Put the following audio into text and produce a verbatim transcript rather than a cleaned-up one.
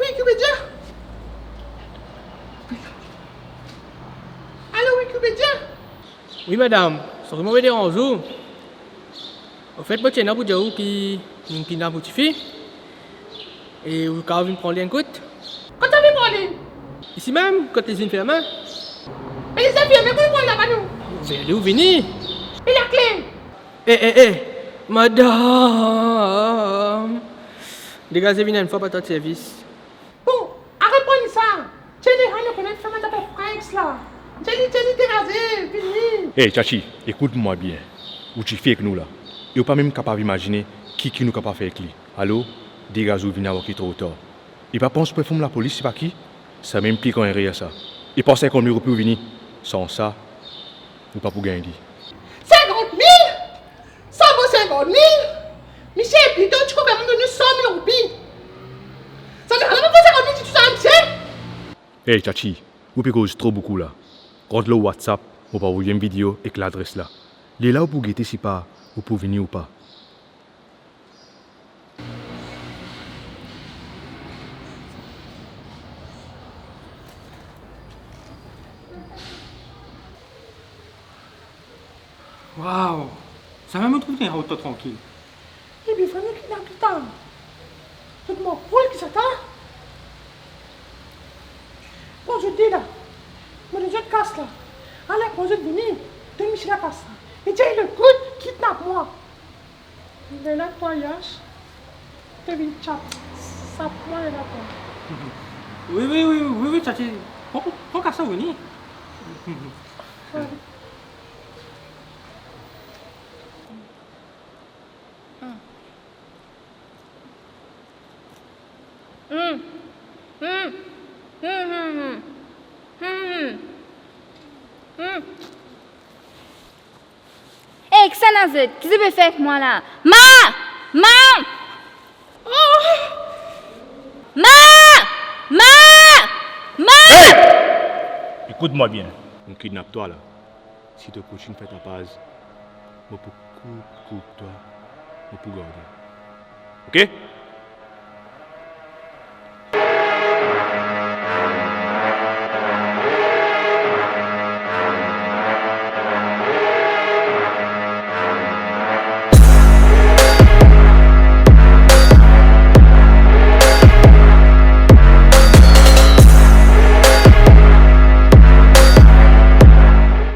Wikipedia? Alo, Wikipedia? Wi, madam. Sori mo pe deranz ou. Anfet, mo ti ena pou dir ou ki nou kidnap ou tifi. E ou kav vinn pran li enn kout? Kot to vinn pran li? Isi mem, kot lizinn ferme. E lizinn ferme, kouma pran li laba nou? Ver li ou vini. E lakle? E, e, e, madam. Degaze vinn enn fwa, pa tro servis. Bon, aret pran li sa. Jenny, rann nou kone, ferm to pranks la. Jenny, Jenny, degaze, vini. Hey, Chachi, ekout mwa bien. Ou tifi ek nou la. E ou pa mem kapav imazine ki, ki nou kapav fer ek li. Alor, degaze ou vini avan ki tro tar. E pa pans pou inform lapolis, sepa ki? Samem pli gran erer sa. E pran sinkant mil roupi ou vini. San sa, ou pa pou gagn li. Sinkant mil? Sa vo sinkant mil? Misie, plito ti kontan donn nou san mil roupi. Sa nou, ala, mo fer sinkant mil ti tou sa, misie. Hey, Chachi, ou pe koz tro boukou la. Rant lor WhatsApp, mo pou avoy enn video ek ladres la. Lerla ou pou gete sipa ou pou vini ou pa. Waw! Samem mo trouv tena otan trankil. Epi, fami ki dan pita. Zot mank poul ki sa ta. Pran zot de la. Mo donn zot kas la. Ale, pran zot vini. Donn misie lakas la. E dir li lot kout, kidnap mwa. Lerla twa, Yash, to vinn tchap, sap mwa lerla twa. Wi, wi, wi, wi, wi, Chachi. Pran, pran kas la, vini. Wi. Ey, kisannla zot? Ki zot pe fer ek mwa la? Ma! Ma! Ma! Ma! Ma! Hey! Ekout mwa bien. Mo kidnap twa la. Si to kontign fer tapaz, mo pou koup, koup twa, mo pou garde. Oke?